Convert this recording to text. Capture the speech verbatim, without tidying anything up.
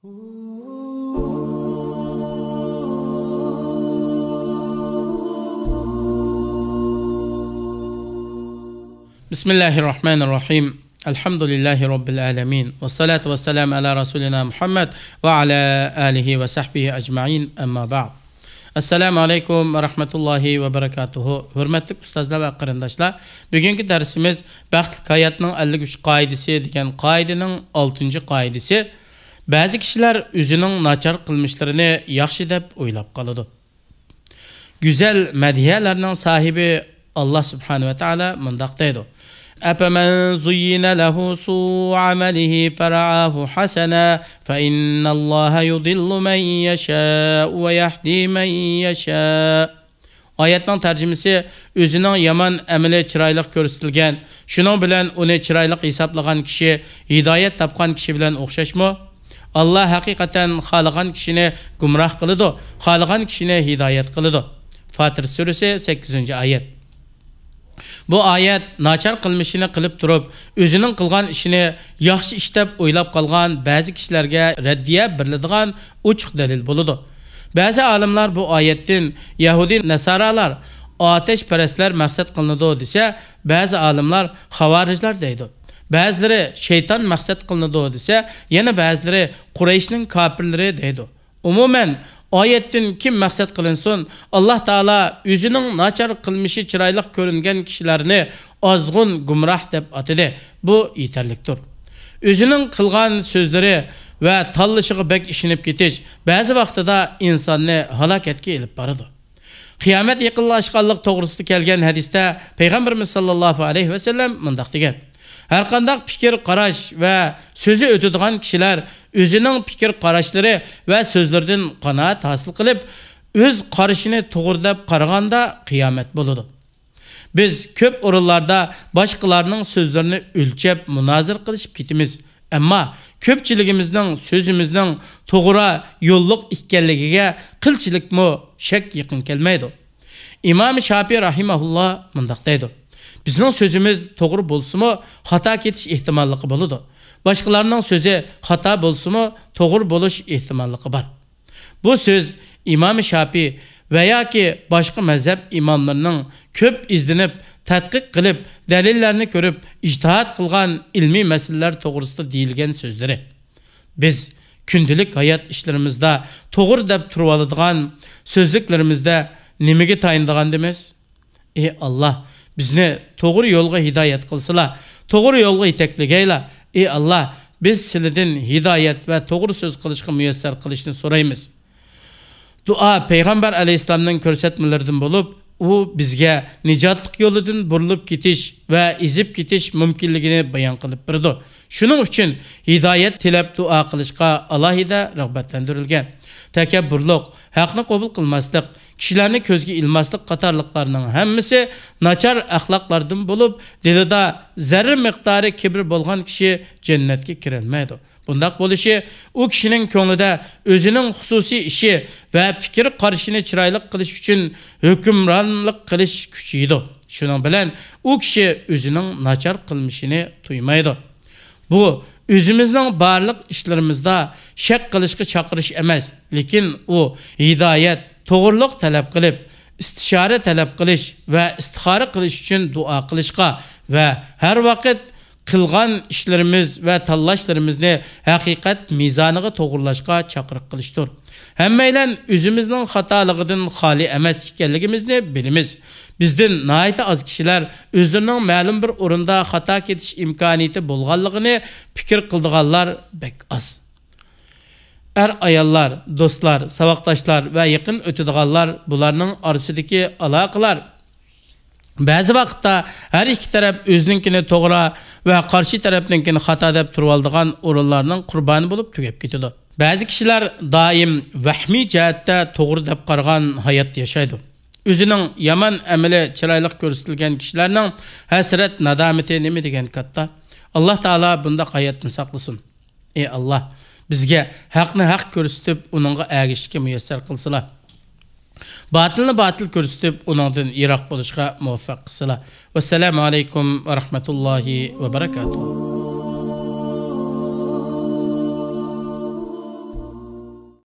بسم الله الرحمن الرحيم. الحمد لله رب العالمين. والصلاة والسلام على رسولنا محمد وعلى آله وصحبه أجمعين. أما بعد. السلام عليكم ورحمة الله وبركاته. ھۆرمەتلىك ئۇستازلار ۋە قېرىنداشلار، بۈگۈنكى دەرسىمىز بەختلىك ھاياتنىڭ ئەللىك ئۈچ قائىدىسى دېگەن قائىدىنىڭ ئالتىنچى قائىدىسى. بەزى كىشىلەر ئۆزىنىڭ ناچار قىلمىشلىرىنى ياخشى دەپ ئويلاپ قالىدۇ. گۈزەل مەدھىيەلەرنىڭ ساھىبى ئاللا سۇبھانەھۇ ۋە تائالا مۇنداق دەيدۇ: أفمن زين له سوء عمله فرآه حسنا فإن الله يضل من يشاء ويهدي من يشاء. ئايەتنىڭ تەرجىمىسى: ئۆزىنىڭ يامان ئەمىلى چىرايلىق كۆرسىتىلگەن، شۇنىڭ بىلەن ئۇنى چىرايلىق ھېسابلىغان كىشى ھىدايەت تاپقان كىشى بىلەن ئوخشاشمۇ؟ ئاللا ھەقىقەتەن خالىغان كىشىنى گۇمراھ قىلىدۇ، خالىغان كىشىنى ھىدايەت قىلىدۇ. فاتىر سۈرىسى، سەككىزىنچى ئايەت. بۇ ئايەت ناچار قىلمىشىنى قىلىپ تۇرۇپ، ئۆزىنىڭ قىلغان ئىشىنى ياخشى ئىش دەپ ئويلاپ قالغان بەزى كىشىلەرگە رەددىيە بېرىلىدىغان ئوچۇق دەلىل بولىدۇ. بەزى ئالىملار بۇ ئايەتتىن يەھۇدىي نەسارالار، ئاتەشپەرەسلەر مەقسەت قىلىنىدۇ دېسە، بەزى ئالىملار خاۋارىجلار دەيدۇ. بەزىلىرى شەيتان مەقسەت قىلىنىدۇ دېسە، يەنە بەزىلىرى قۇرەيشنىڭ كاپىرلىرى دەيدۇ. ئومۇمەن، ئايەتتىن كىم مەقسەت قىلىنسۇن، ئاللا تائالا ئۆزىنىڭ ناچار قىلمىشى چىرايلىق كۆرۈنگەن كىشىلەرنى ئازغۇن، گۇمراھ دەپ ئاتىدى. بۇ يېتەرلىكتۇر. ئۆزىنىڭ قىلغان سۆزلىرى ۋە تاللىشىغا بەك ئىشىنىپ كېتىش بەزى ۋاقتىدا ئىنساننى ھالاكەتكە ئېلىپ بارىدۇ. قىيامەت يېقىنلاشقانلىق توغرىسىدا كەلگەن ھەدىستە پەيغەمبىرىمىز ساللاللاھۇ ئەلەيھى ۋەسەللەم مۇنداق دېگەن: ھەرقانداق پىكىر، قاراش ۋە سۆزى ئۆتىدىغان كىشىلەر ئۆزىنىڭ پىكىر، قاراشلىرى ۋە سۆزلىرىدىن قانائەت ھاسىل قىلىپ، ئۆز قارىشىنى توغرا دەپ قارىغاندا قىيامەت بولىدۇ. بىز كۆپ ئورۇنلاردا باشقىلارنىڭ سۆزلىرىنى ئۆلچەپ مۇنازىرە قىلىشىپ كېتىمىز. ئەمما كۆپچىلىكىمىزنىڭ سۆزىمىزنىڭ توغرا يوللۇق ئىكەنلىكىگە قىلچىلىكمۇ شەك يېقىن كەلمەيدۇ. ئىمام شاپىي راھىمەھۇللا مۇنداق دەيدۇ: بىزنىڭ سۆزىمىز توغرا بولسىمۇ، خاتا كېتىش ئېھتىماللىقى بولىدۇ. باشقىلارنىڭ سۆزى خاتا بولسىمۇ، توغرا بولۇش ئېھتىماللىقى بار. بۇ سۆز ئىمام شاپىي ۋە ياكى باشقا مەزھەپ ئىماملىرىنىڭ كۆپ ئىزدىنىپ، تەتقىق قىلىپ، دەلىللەرنى كۆرۈپ، ئىجتىھات قىلغان ئىلمىي مەسىلىلەر توغرىسىدا دېيىلگەن سۆزلىرى. بىز كۈندىلىك ھايات ئىشلىرىمىزدا توغرا دەپ تۇرۇۋالىدىغان سۆزلۈكلىرىمىزدە نېمىگە تايىنىدىغاندىمىز؟ ئى ئاللا، بىزنى توغرا يولغا ھىدايەت قىلسىلا، توغرا يولغا يېتەكلىگەيلا. ئى ئاللا، بىز سىلىدىن ھىدايەت ۋە توغرا سۆز قىلىشقا مۇيەسسەر قىلىشنى سورايمىز. دۇئا پەيغەمبەر ئەلەيھىسسالامنىڭ كۆرسەتمىلىرىدىن بولۇپ، ئۇ بىزگە نىجاتلىق يولىدىن بۇرۇلۇپ كېتىش ۋە ئېزىپ كېتىش مۇمكىنلىكىنى بايان قىلىپ بېرىدۇ. شۇنىڭ ئۈچۈن ھىدايەت تىلەپ دۇئا قىلىشقا ئالاھىدە رىغبەتلەندۈرۈلگەن. تەكەببۇرلۇق، ھەقنى قوبۇل قىلماسلىق، كىشىلەرنى كۆزگە ئىلماسلىق قاتارلىقلارنىڭ ھەممىسى ناچار ئەخلاقلاردىن بولۇپ، دىلىدا زەررە مىقدارى كىبىر بولغان كىشى جەننەتكە كىرەلمەيدۇ. بۇنداق بولۇشى ئۇ كىشىنىڭ كۆڭلىدە ئۆزىنىڭ خۇسۇسىي ئىشى ۋە پىكىر قارىشىنى چىرايلىق قىلىش ئۈچۈن ھۆكۈمرانلىق قىلىش كۈچىيىدۇ. شۇنىڭ بىلەن ئۇ كىشى ئۆزىنىڭ ناچار قىلمىشىنى تۇيمايدۇ. بۇ ئۆزىمىزنىڭ بارلىق ئىشلىرىمىزدا شەك قىلىشقا چاقىرىش ئەمەس، لېكىن ئۇ ھىدايەت، توغرىلىق تەلەپ قىلىپ، ئىستىشارە تەلەپ قىلىش ۋە ئىستىخارە قىلىش ئۈچۈن دۇئا قىلىشقا ۋە ھەر ۋاقىت قىلغان ئىشلىرىمىز ۋە تاللاشلىرىمىزنى ھەقىقەت مىزانىغا توغرىلاشقا چاقىرىق قىلىشتۇر. ھەممەيلەن ئۆزىمىزنىڭ خاتالىقىدىن خالىي ئەمەس ئىكەنلىكىمىزنى بىلىمىز. بىزدىن ناھايىتى ئاز كىشىلەر ئۆزلىرىنىڭ مەلۇم بىر ئورۇندا خاتا كېتىش ئىمكانىيىتى بولغانلىقىنى پىكىر قىلىدىغانلار بەك ئاز. ئەر-ئاياللار، دوستلار، ساۋاقداشلار ۋە يېقىن ئۆتىدىغانلار بۇلارنىڭ ئارىسىدىكى ئالاقىلار. بەزى ۋاقىتتا ھەر ئىككى تەرەپ ئۆزىنىڭكىنى توغرا ۋە قارشى تەرەپنىڭكىنى خاتا دەپ تۇرۇۋالىدىغان ئورۇنلارنىڭ قۇربانى بولۇپ تۈگەپ كېتىدۇ. بەزى كىشىلەر دائىم ۋەھمىي جەھەتتە توغرا دەپ قارىغان ھايات ياشايدۇ. ئۆزىنىڭ يامان ئەمىلى چىرايلىق كۆرسىتىلگەن كىشىلەرنىڭ ھەسرەت، نادامىتى نېمە دېگەن كاتتا. ئاللا تائالا بۇنداق ھاياتتىن ساقلىسۇن. ئى ئاللا، بىزگە ھەقنى ھەق كۆرسىتىپ، ئۇنىڭغا ئەگىشىشكە مۇيەسسەر قىلسىلا. باتىلنى باتىل كۆرسىتىپ، ئۇنىڭدىن يىراق بولۇشقا مۇۋەپپەق قىلسىلا. ۋەسسالامۇ ئەلەيكۇم ۋە رەھمەتۇللاھى ۋە بەرەكاتۇھۇ.